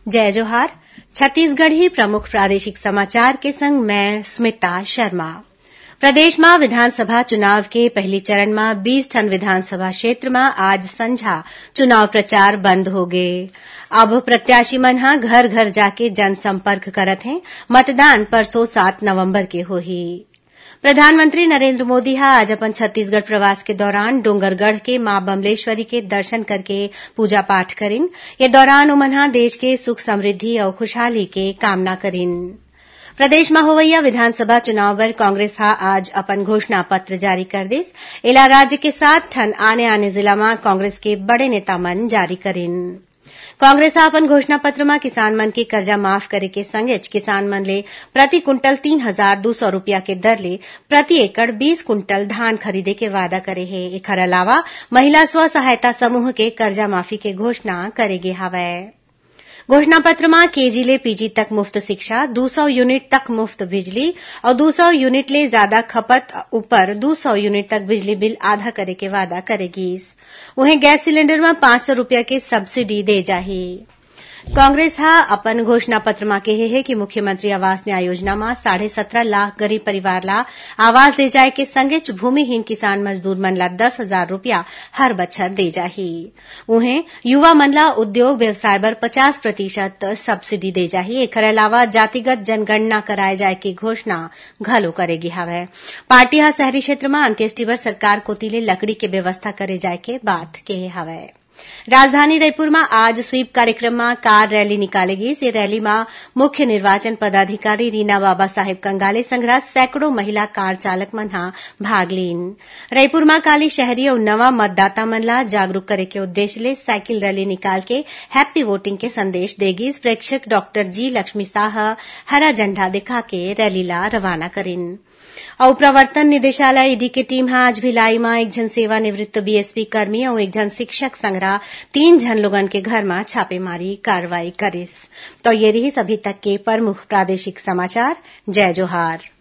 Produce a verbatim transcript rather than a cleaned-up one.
जय जोहार। छत्तीसगढ़ी प्रमुख प्रादेशिक समाचार के संग मैं स्मिता शर्मा। प्रदेश म विधानसभा चुनाव के पहली चरण म बीस ठन विधानसभा क्षेत्र म आज संझा चुनाव प्रचार बंद हो गे। अब प्रत्याशी मन ह घर-घर जाके जनसंपर्क करत हें। मतदान परसों सात नवंबर के होही। प्रधानमंत्री नरेंद्र मोदी ह आज अपन छत्तीसगढ़ प्रवास के दौरान डोंगरगढ़ के मां बमलेश्वरी के दर्शन करके पूजा पाठ करिन। ये दौरान उमन ह देश के सुख समृद्धि अउ खुशहाली के कामना करिन। प्रदेश म होवइया विधानसभा चुनाव बर कांग्रेस ह आज अपन घोषणा पत्र जारी कर दिस। एला राज्य के सात ठन आने-आने जिला म कांग्रेस के बड़े नेता मन जारी करिन। कांग्रेस ह अपन घोषणा पत्र म किसान मन के कर्जा माफ करे के संगेच किसान मन ले प्रति कुंटल तीन हजार दू सौ रुपया के दर ले प्रति एकड़ बीस कुंटल धान खरीदे के वादा करे हे। एखर अलावा महिला स्व सहायता समूह के कर्जा माफी के घोषणा करे गे हवय। घोषणा पत्र म केजी ले पीजी तक मुफ्त शिक्षा, दू सौ यूनिट तक मुफ्त बिजली अउ दू सौ यूनिट ले ज्यादा खपत ऊपर दू सौ यूनिट तक बिजली बिल आधा करे के वादा करे गीस। उहें, गैस सिलेंडर म पाँच सौ रुपया के सब्सिडी दे जाही। कांग्रेस ह अपन घोषणा पत्र म केहे हे कि मुख्यमंत्री आवास न्याय योजना म साढ़े सत्रह लाख गरीब परिवार ला आवास दे जाय के संगेच भूमिहीन किसान मजदूर मन ला दस हजार रुपया हर बछर दे जाही। उहें, युवा मन ला उद्योग व्यवसाय बर पचास प्रतिशत सब्सिडी दे जाही। एखर अलावा जातिगत जनगणना कराए जाय के घोषणा घलो करे गे हवय। पार्टी ह शहरी क्षेत्र म अंत्येष्टि बर सरकार कोति ले लकड़ी के व्यवस्था करे जाय के बात केहे हवय। राजधानी रईपुर म आज स्वीप कार्यक्रम म कार रैली निकाले गीस। ये रैली म मुख्य निर्वाचन पदाधिकारी रीना बाबा साहेब कंगाले संघरा सैकड़ों महिला कार चालक मन ह भाग लीन। रईपुर म काली शहरी अउ नवा मतदाता मन ला जागरूक करे के उद्देश्य ले साइकिल रैली निकाल के हैप्पी वोटिंग के संदेश दे गीस। प्रेक्षक डॉक्टर जी लक्ष्मी शाह ह हरा झंडा दिखा के रैली ला रवाना करिन। अउ प्रवर्तन निदेशालय, ईडी, के टीम ह आज भिलाई म एक झन सेवानिवृत्त बीएसपी कर्मी अउ एक झन शिक्षक संघरा तीन झन लोगन के घर म छापेमारी कार्रवाई करिस। तो ये रिहिस अभी तक के प्रमुख प्रादेशिक समाचार। जय जोहार।